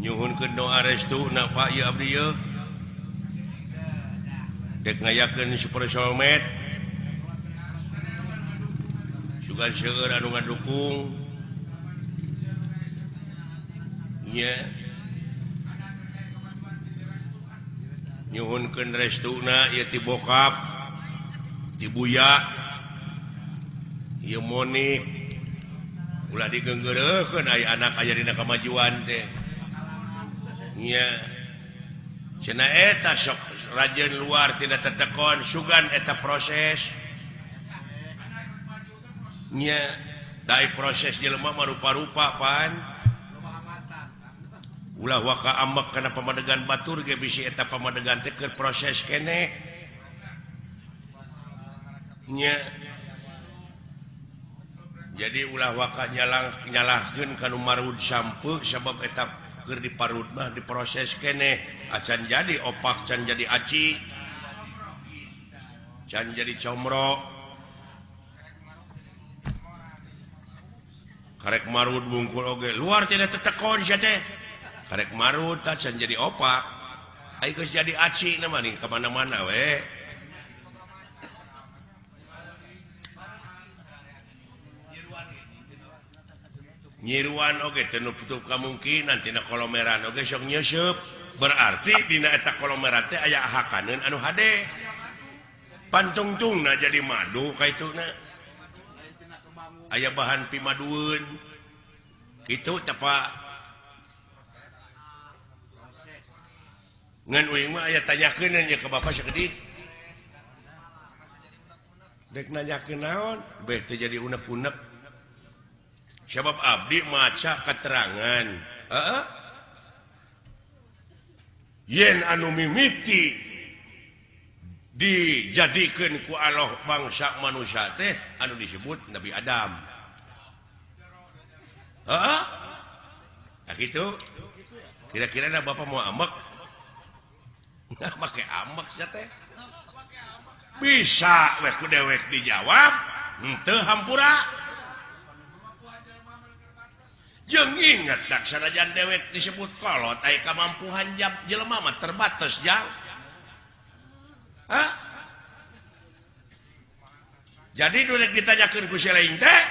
Nyuhunkeun doa restu na Pak ieu abdi ieu. Dek ngayakeun Super Soulmate. Sugan seueur anu ngadukung. Nya. Nyuhunkeun restuna ieu ti bokap, ti buya, ieu Monik. Ulah digeunggeureuhkeun aya anak aya dina kamajuan teh. Nya. Cenah eta sok rajeun luar tina tetekon sugan eta proses. Nya, dai proses jelema mah rupa-rupa pan. Ulah waka ambek kana pamadegan batur ge bisi eta pamadegan teh keur proses keneh. Nya. Jadi ulah waka nyalahkeun ka nu marud sampeu sabab eta keur diparud mah diproses keneh acan jadi opak, can jadi aci, can jadi comro. Karek marud wungkul oge luar tidak tetekon sia teh. Karek marud tah can jadi opak, ai geus jadi aci na mah ka mana-mana we. Nyiruan oge teu nutup kamungkinan tina kolomeran oge sok nyeuseub. Berarti dina eta kolomeran teh aya hakaneun anu hade. Pantungtungna jadi madu kaituna. Aya bahan pimadueun. Kitu teh Pak. Ngan uing mah aya tanyakeun nya ka bapak sakedik. Dek nanyakeun naon? Beh teu jadi unek-unek. Sebab abdi maca keterangan. Heeh. Yen anu mimiti dijadikeun ku Allah bangsa manusia teh anu disebut Nabi Adam. Heeh. Nah kitu. Kira-kira na bapak mau ambek? Nah, make ambek sia teh. Bisa we ku dewek dijawab, henteu hampura. Jeung inget tak sanajan dewek disebut kolot aya kamampuhan jelema mah terbatas jang. Hah? Jadi nu rek ditanyakeun ku si lain teh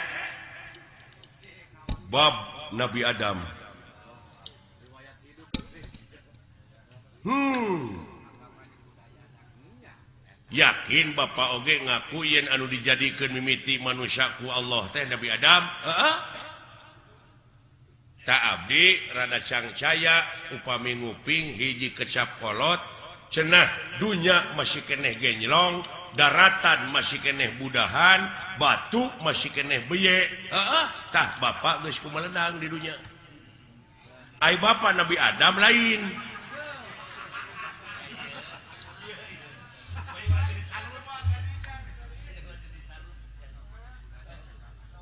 bab Nabi Adam. Yakin bapak oge ngaku yen anu dijadikeun mimiti manusia ku Allah teh Nabi Adam? Heeh. Tak abdi rada cangcaya upami nguping hiji kecap kolot cenah dunya masih keneh genjlong, daratan masih keneh budahan, batu masih keneh beye. Heeh, tah bapak geus kumaledang di dunya. Ai bapak Nabi Adam lain.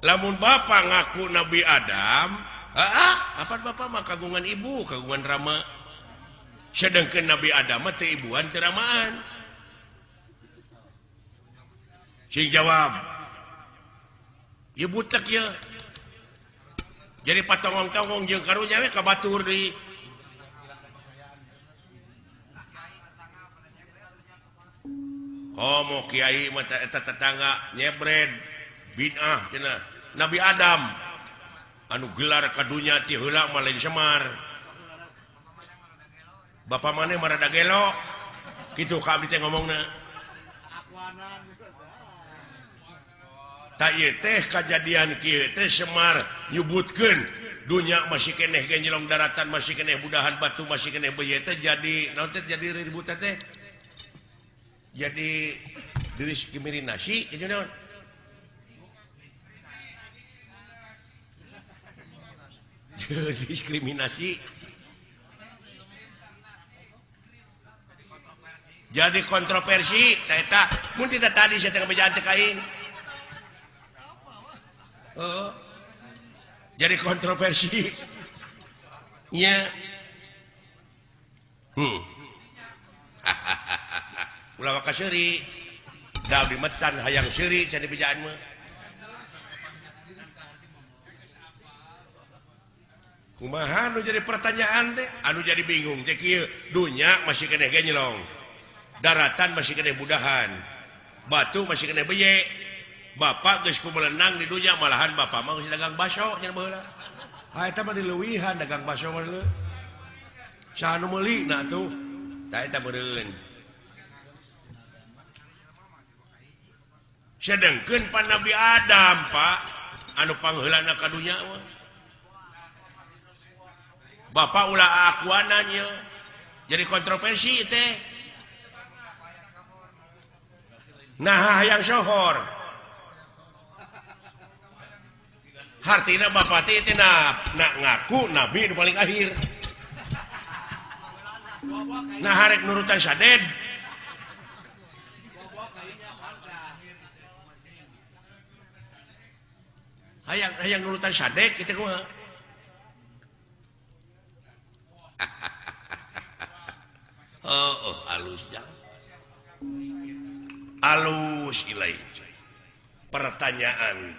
Lamun bapak ngaku Nabi Adam, apa bapak mah kagungan ibu, kagungan rama. Sedangkan Nabi Adam mah teu ibuan teu ramaan. Sing jawab. Ieu butek ieu. Jadi patongong-tongong jeung karunya we ka batur deui. Komo kiai mah eta tetangga nyebred bid'ah cenah. Nabi Adam anu gelar ka dunya ti heula mah lain Semar. Bapak maneh mah rada gelo. Kitu ka abdi teh ngomongna. Ta ieu teh kajadian kieu teh Semar nyebutkeun dunya masih keneh genjelong, daratan masih keneh budahan, batu masih keneh beuye teh jadi naon teh jadi ribut teh. Jadi diskriminasi kitu naon? Diskriminasi jadi kontroversi eta mun tidak tadi saya teh ngebejaan teh aing. Jadi kontroversi nya. Ulah waka seuri da abdi metan hayang seuri cenah dibejaan mah. Kumaha nu jadi pertanyaan teh anu jadi bingung teh kieu dunya masih keneh genyelong daratan masih keneh budahan batu masih keneh beye bapak geus kumelenang di dunya malahan bapak mah geus dagang baso nya baheula ha eta mah dileuwihan dagang baso mah leuh saha nu meuli na atuh tah eta meureun sedengkeun pan Nabi Adam Pak anu pangheulana ka dunya mah bapak ulah akuanannya jadi kontroversi teh nah hayang sohor hartina bapak teh teh nak ngaku nabi nu paling akhir nah harek nurutan saded hayang hayang nurutan sadek kitu kumaha. Oh, oh alus jang. Alus ilai. Pertanyaan.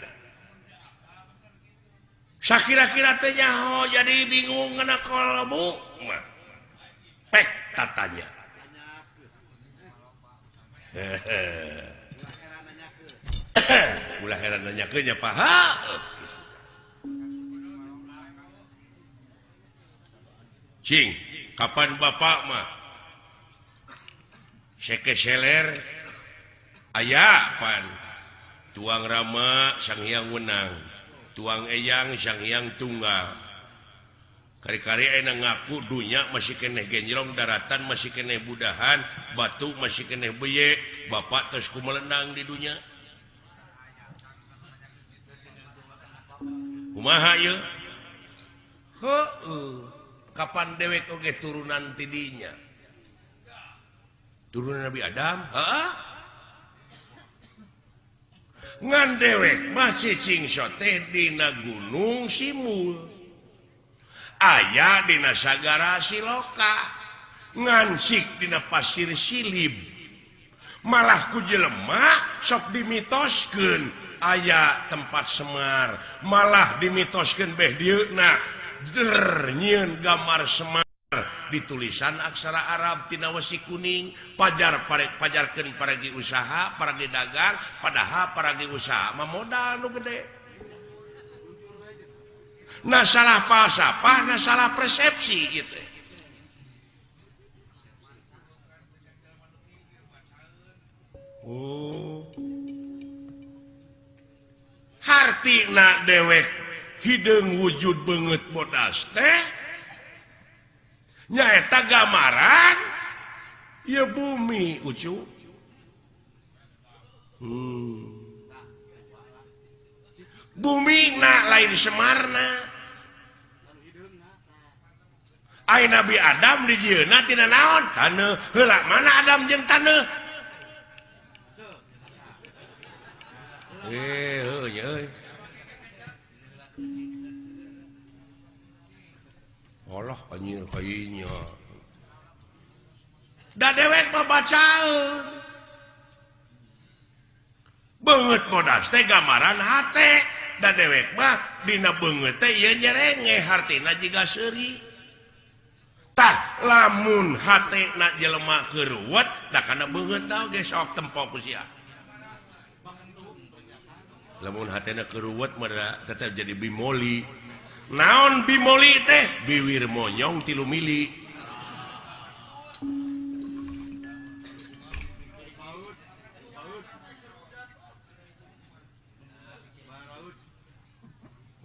Sakira-kira teh nyaho jadi bingung ngena kolbu mah. Pek tatanya. Ulah heran nanyakeun nya paha. Cing, kapan bapak mah sekeseler aya pan tuang Rama Sang Hyang Wenang tuang Eyang Sang Hyang Tunggal kari-kari enak ngaku dunya masih keneh genjrong daratan masih keneh budahan batu masih keneh beye bapak terus kumelenang di dunya kumaha ieu heueuh kapan dewek oge turunan tidinya turunan Nabi Adam heeh ngan dewek masih cingso teh dina gunung Simul aya dina sagara Siloka ngansik dina pasir Silib malah ku jelema sok dimitoskeun aya tempat Semar malah dimitoskeun beh dieuna der nyieun gambar Semar ditulisan aksara Arab tina wesi kuning pajar pajarkeun paragi usaha paragi dagang padahal paragi usaha mah modal nu gede nah salah falsafah nah salah persepsi gitu. Oh hartina dewek hideung wujud beungeut bodas teh nyaeta gambaran ieu bumi ucu. Bumi na lain Semarna ai Nabi Adam dijieunna tina naon taneuh heula mana Adam jeung taneuh heuh nya euy Allah anjir kayaknya da dewek mah bacaeun beungeut bodas teh gambaran hate da dewek mah dina beungeut teh ieu nyerenge hartina jiga seuri tah lamun hatena jelema keuruwet da kana beungeut tah ge sok tempo ku sia lamun hatena keuruwet mah tetep jadi bimoli. Naon bimoli teh biwir monyong 3 mili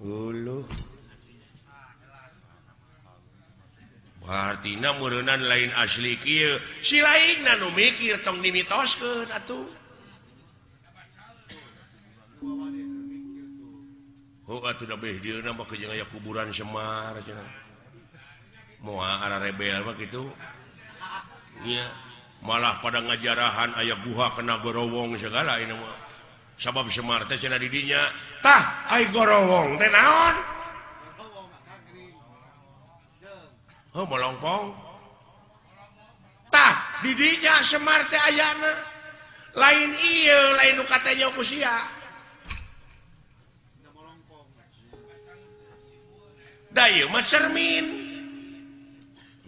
Uluh hartina meureunnan lain asli kieu si lainna nu mikir tong dimitoskeun atuh. Oh atuh da beh dieuna mah jeung aya kuburan Semar cenah. Moal ara rebel mah kitu. Nya malah pada ngajarahan aya guha kena gorowong segala ini mah. Sabab Semar teh cenah di dinya. Tah ai gorowong teh naon? Oh molongpong. Tah di dinya Semar teh ayana. Lain ieu lain nu katanya ku sia. Da ieu mah cermin.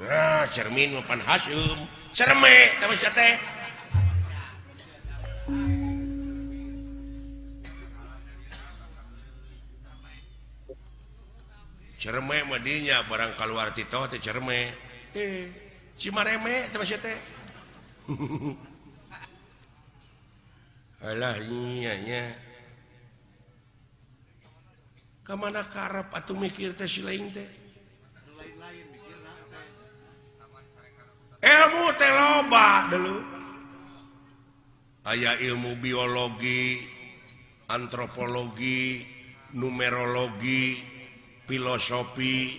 Nah, cermin mah pan haseum. Cerme tah mah teh. Cerme mah dinya barang kaluar ti teh cerme. Cimareme teh mah teh. Alah nya nya. Ka mana karep atuh mikir teh si lain teh. Ilmu teh loba deuleu. Aya ilmu biologi, antropologi, numerologi, filosofi,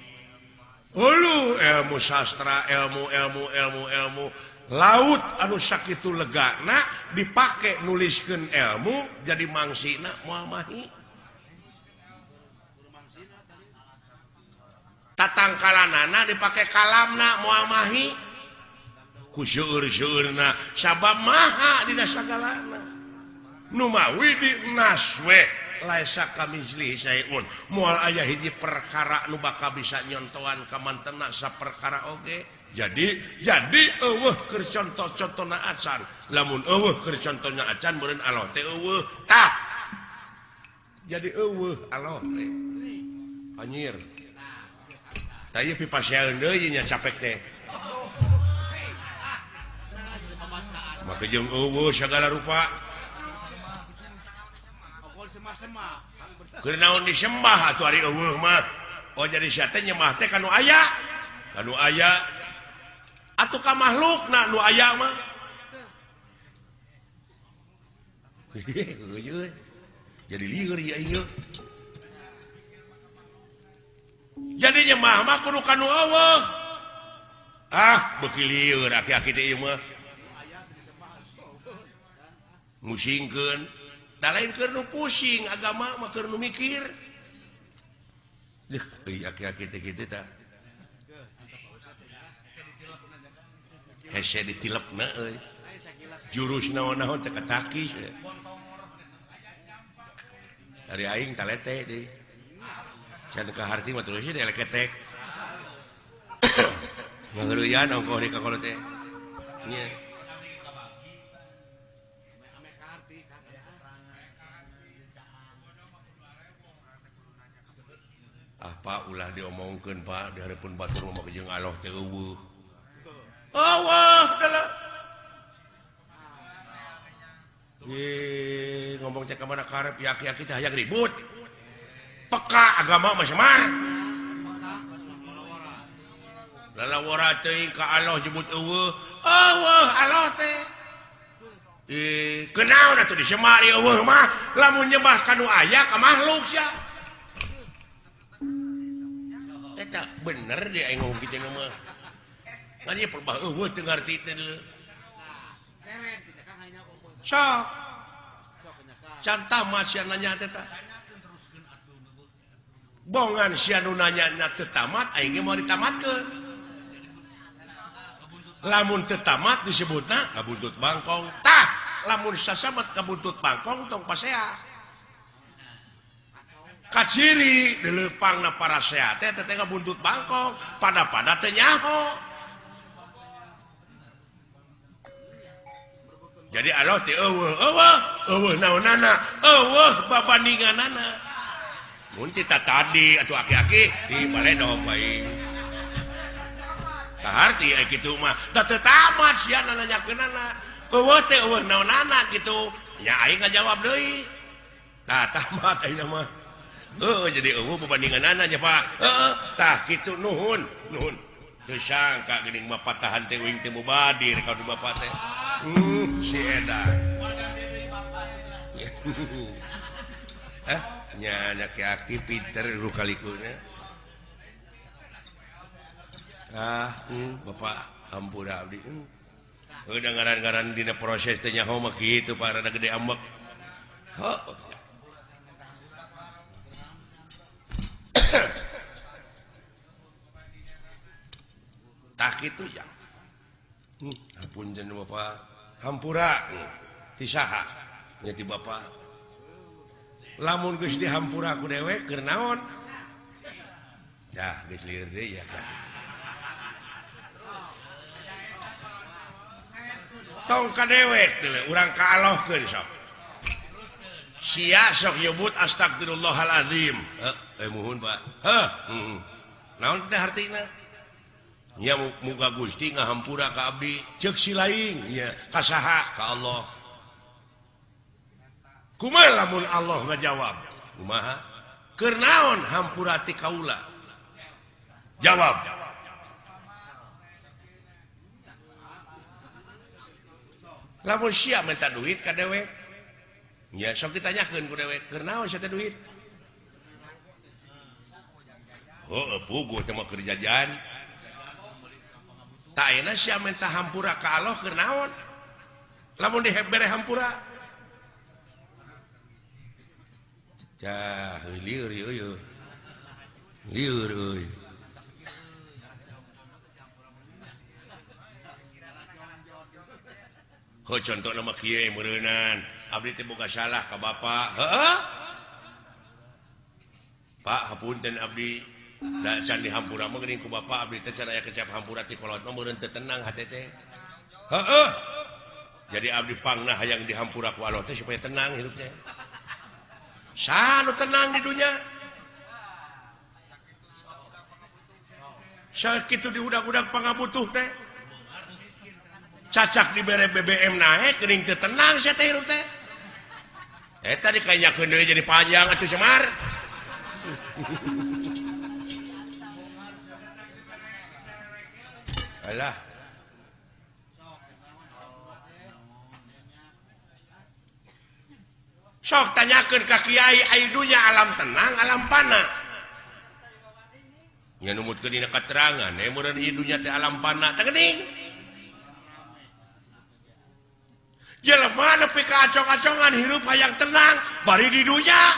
hulu ilmu sastra, ilmu ilmu ilmu ilmu laut anu sakitu legana dipake nuliskeun ilmu jadi mangsina moal mahi. Tatangkalanana dipake kalamna moal mahi. Ku seueur-seueurna sabab maha dina sagalana. Nu mawi di naswe laisa kamitslihi syai'un moal aya hiji perkara nu bakal bisa nyontoan ka mantena saperkara oge. Jadi eueuh keur contoh-contona acan. Lamun eueuh keur contohna acan meureun Allah teh eueuh. Tah. Jadi eueuh Allah teh. Anjir. Tah ieu pipasean deui nya capek teh. Maka jeung eueuh sagala rupa. Keur naon disembah atuh ari eueuh mah. Oh jadi sia teh nyembah teh ka nu aya. Ka nu aya atuh ka makhlukna nu aya mah. Jadi lieur ya ieu. Jadi nyembah mah kudu ka nu eueuh. Ah, beuki lieur aki-aki teh ieu mah. Musingkeun. Da lain keur nu pusing agama mah keur nu mikir. Deuh, euy aki-aki teh kitu tah. Hese ditilepna euy. Jurus naon-naon teh katakis. Ari aing talete deui. Can ka harti mah terus deui leketek. Ngaheureuyan ongkoh di kakolot teh. Nya. Ah Pak ulah diomongkeun Pak di hareupeun batur mah jeung Allah teh eueuh. Eueuh dalah. Ye ngomong teh ka mana karep yaki-yaki teh hayang ribut. Peka agama mah semar. Lalawara teuing ka Allah nyebut eueuh. Eueuh Allah teh. Kunaon atuh disemar eueuh mah lamun nyembah ka nu aya ka makhluk sia. Eta bener deh aing ngomong kitu mah. Ngan ieu perbah eueuh teu ngarti teh deuleu. Sok. Can tamat sia nanya teh tah. Bongan sia nu nanyana teu tamat aing ge moal ditamatkeun. Lamun teu tamat disebutna kabuntut bangkong. Tah, lamun sasamet kabuntut bangkong tong pasea. Kaciri dileupangna parasea teh teh ngabuntut bangkong pada-pada teh nyaho. Jadi Allah teh eueuh eueuh eueuh naonana eueuh babandinganana. Mun tita tadi atuh aki-aki di baredo bae. Kaharti aya kitu mah da teu tamat sia nanyakeunana. Eueuh teh eueuh naonana kitu. Nya aing ngajawab deui. Tah tamat ayeuna mah. Jadi eueuh perbandinganana nya Pak. Heeh, tah kitu nuhun, nuhun. Teu sangka geuning mah patahan teh uing teh mubadir ka bapak teh. Si edan. Nya aki-aki pinter lu kalikuna. Ah, bapak hampura abdi. Heuh ngaran-ngaran dina proses teh nyaho mah kitu Pak rada gede ambek. Heuh. Tak itu ya. Ampun jeneng bapak hampura ti saha nya ti bapak. Lamun geus dihampura ku dewek keur naon? Dah geus lieur deui ya kan. Tong ka dewek deui urang ka alohkeun sok. Sia sok nyebut astagfirullahalazim. Heuh, muhun Pak. Heuh, heeh. Naon teh hartina? Nya muga Gusti ngahampura ka abdi, ceuk si laing nya ka saha? Ka Allah. Kumaha lamun Allah ngajawab? Kumaha? Keur naon hampura ti kaula? Jawab. Lamun sia minta duit ka dewek, nya sok ditanyakeun ku dewek, keur naon sia teh duit? Heuh, puguh teh mah keur jajan. Tah ayeuna sia minta hampura ka Allah keur naon? Lamun dibere hampura. Cah, lieur euy. Lieur euy. Heuh, contohna mah kieu meureunan, abdi teh boga salah ka bapa. Heuh. Pak, hapunten abdi. Da can dihampura mah geuning ku bapa abdi teh can aya kecap hampura ti kolot mah meureun teu tenang hate teh. Heuh. Jadi abdi pangna hayang dihampura ku Allah teh supaya tenang hidup teh. Saha nu tenang di dunya? Sakitu diudag-udag pangabutuh teh. Cacak dibere BBM naik geuning teu tenang sia teh hirup teh. Eta dikanyakeun deui jadi panjang atuh Semar. Alah. Sok tanyakeun ka kiai ai dunya alam tenang alam pana. Nya numutkeun dina katerangan meureun ieu dunya teh alam pana teh geuning. Jelema nepi ka acong-acongan hirup hayang tenang bari di dunya.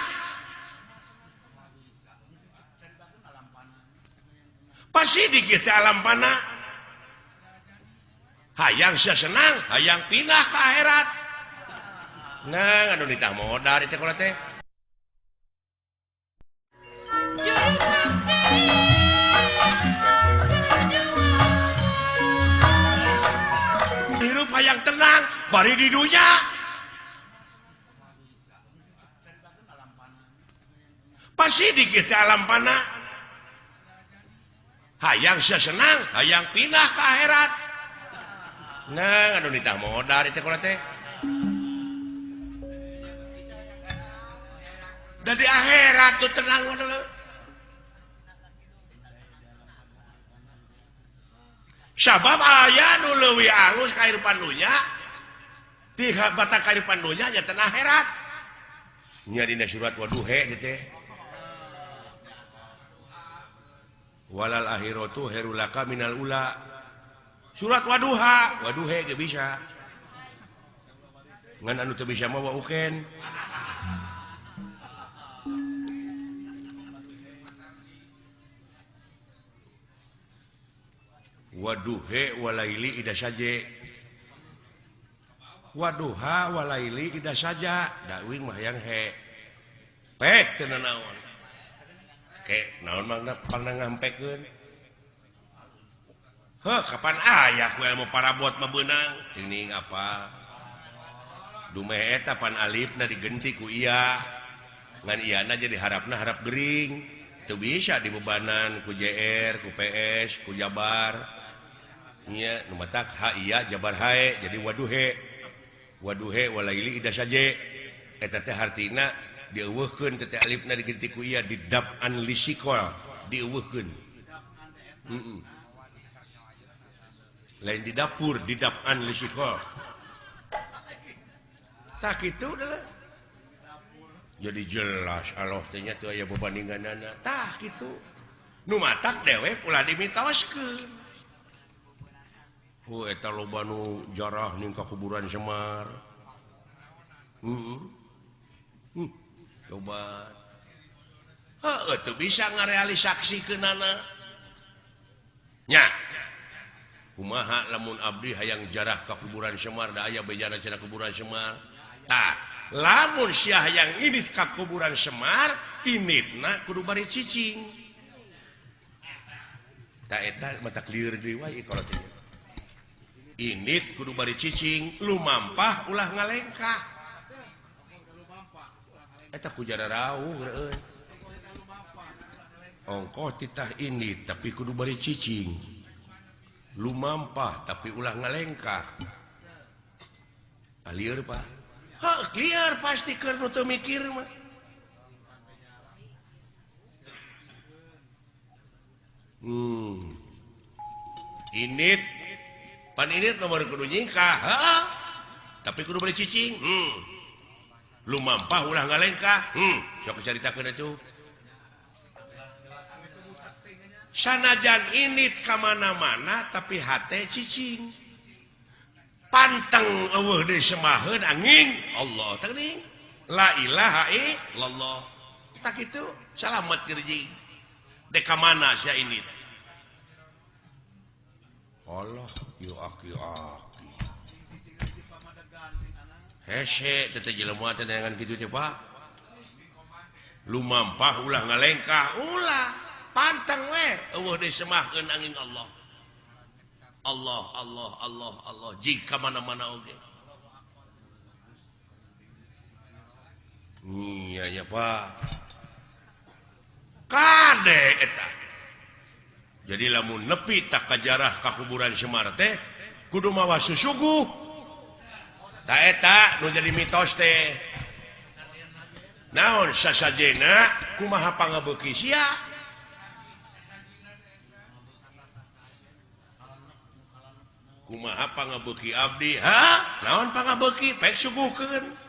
Pasti dikit teh alam pana. Hayang sia senang, hayang pindah ke akhirat. Nah, anu ditah modar teh kula teh. Hirup hayang tenang bari di dunya. Pasti dikit teh alam pana. Hayang sia senang, hayang pindah ke akhirat. Nah, anu ditah modar teh kula teh. Da di akhirat tuh tenang dulu. Sabab aya nu leuwih alus kahirupan dunya, ti batang kahirupan dunya nya teh akhirat. Nya dina surat waduhe teh. Walal akhiratu khairul laka minal ula. Surat waduha, waduhe ge bisa. Ngan anu teu bisa mah wa uken. Waduhe walaili ida saje. Waduha walaili ida saja. Da uing mah hayang he. Pek teu nanaon. Ke naon mangna pangna ngampekeun. Heuh, kapan aya ku ilmu parabot mah beunang? Teuing apa? Dumeh eta pan alifna digenti ku iya. Ngan iyana jadi harapna harap gering. Teu bisa dibebanan ku JR, ku PS, ku Jabar. Nya nu matak ha iya Jabar hae jadi waduhe. Waduhe walaili ida saje. Eta teh hartina dieuweuhkeun teh alifna digenti ku iya didap'an lisikol dieuweuhkeun. Heeh. Lain di dapur didap'an lisikol. Tah kitu adalah. Jadi jelas Allah teh nya teu aya bebandinganana. Tah kitu. Nu matak dewek ulah dimitoskeun. Hu eta loba nu jarah ning ka kuburan Semar. Heeh. Loba. Heuh teu bisa ngarealisaksikeunana. Nya. Kumaha lamun abdi hayang jarah ka kuburan Semar da aya bejana cenah kuburan Semar. Tah, lamun sia hayang ini ka kuburan Semar, initna kudu bari cicing. Ta eta mata lieur deui wae kalau teh. Init kudu bari cicing, lumampah ulah ngalengkah. Eta ku jara rauh euy. Ongkoh titah init tapi kudu bari cicing. Lumampah tapi ulah ngalengkah. Ah lieur Pak. Heuh, lieur pasti keur nu teu mikir mah. Init pan init nomor kudu nyingkah, heeh. Tapi kudu bari cicing. Lumampah ulah ngalengkah. Sok caritakeun atuh. Sanajan init ka mana-mana tapi hate cicing. Panteng eueuh deui semaheun angin Allah teuing. La ilaha illallah. Tak kitu salamet kerjing. Dek ka mana sia init? Allah yu aki-aki. Hese teh jelema teh neangan kitu teh Pak. Lumampah ulah ngalengkah, ulah panteng we eueuh deui semahkeun angin Allah. Allah Allah Allah Allah jika mana-mana oge. Iya ya Pak. Kade eta. Jadi lamun nepi tak kajarah ka kuburan Semar teh kudu mawa susuguh. Ta eta nu jadi mitos teh. Naon sasajena kumaha pangabeuki sia? Kumaha pangabeuki abdi? Ha? Naon pangabeuki? Pek suguhkeun.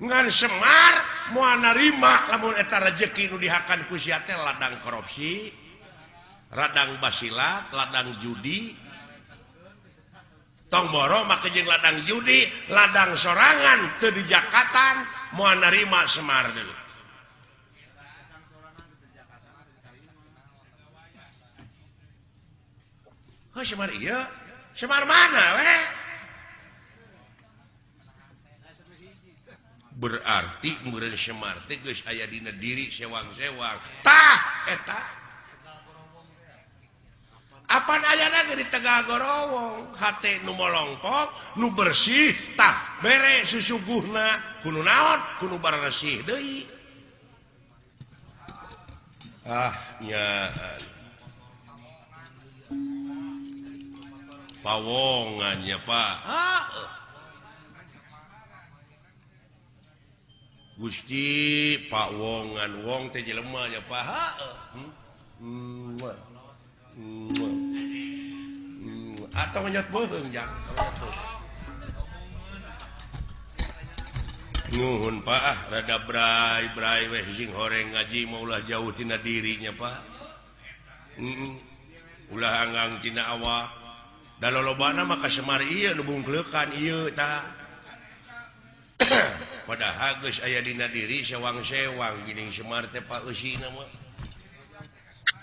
Ngan Semar moal narima lamun eta rejeki nu dihakan ku sia teh ladang korupsi, ladang basilat, ladang judi. Tong boro make jeung ladang judi, ladang sorangan teu dijakatan moal narima Semar deui. Heuh Semar ieu, Semar mana we? Berarti meureun Semar teh geus aya dina diri sewang-sewang. Tah eta. Apan ayana ge di Tegal Gorowong, hate nu molongkok, nu bersih, tah bere susuguhna kudu naon? Kudu baresih deui. Ah nya pawongan nya Pak. Ah. Gusti Pak wongan wong teh jelema nya Pak. Atau nyot beuheung jang. Nuhun Pak ah rada bray-bray weh sing horeng ngaji mah ulah jauh tina dirinya Pak. Ulah anggang tina awak. Da lolobana mah ka Semar ieu nu bungkleukan ieu tah. Padahal geus aya dina diri sewang-sewang geuning Semar teh Pak eusina mah.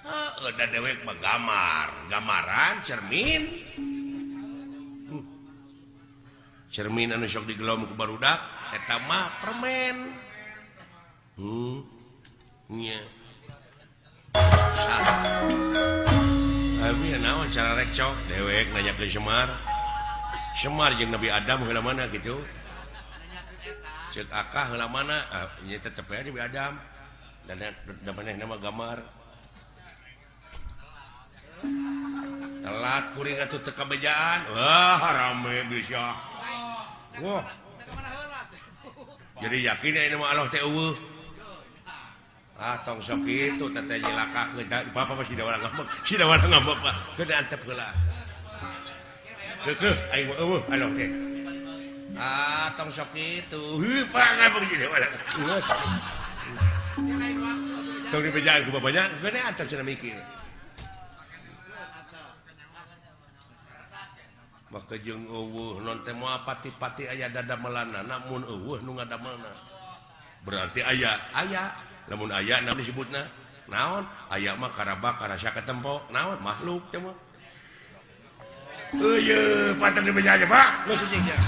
Heuh da dewek mah gamar, gamaran cermin. Cermin anu sok digelom ku barudak eta mah permen. Nya. Abi naon cara rekcok dewek nanya ke Semar. Semar jeung Nabi Adam heula mana kitu? Cek akah heula mana? Ah, nya tetep aya Nabi Adam. Dan da manehna mah gamar. Telat kuring atuh teu kabejaan. Wah, rame bisa. Wah. Jadi yakin aya mah Allah teh eueuh. Ah, tong sok kitu teh teh nyilakakeun. Bapak mah sida warang ngambek. Sida warang ngambek, Pak. Keun antep heula. Keukeuh aing mah eueuh Allah teh. Ah, tong sok kitu. Heuh, Pak ngambek jadi warang. Tong dibejaan ku bapaknya, geuna antep cenah mikir. Maka jeung eueuh non teh moal pati-pati aya dadamelanna mun eueuh nu ngadamelna. Berarti aya, aya. Lamun aya naon disebutna? Naon? Aya mah karabak karasa katempo. Naon? Makhluk teh mah. Eueuh, patang dibeja aja, Pak. Geus cicing sia.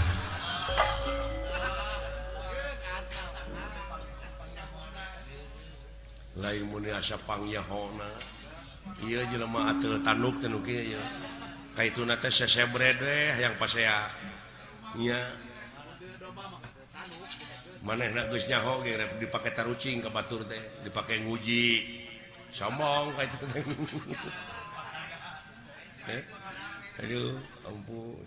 Lain mun asa pangyahona. Ieu jelema ateul tanduk teh nu kieu ieu. Kaituna teh sesebred we hayang pasea. Nya. Manehna geus nyaho ge rek dipake tarucing ka batur teh, dipake nguji. Sombong ka itu teh. Aduh, ampun.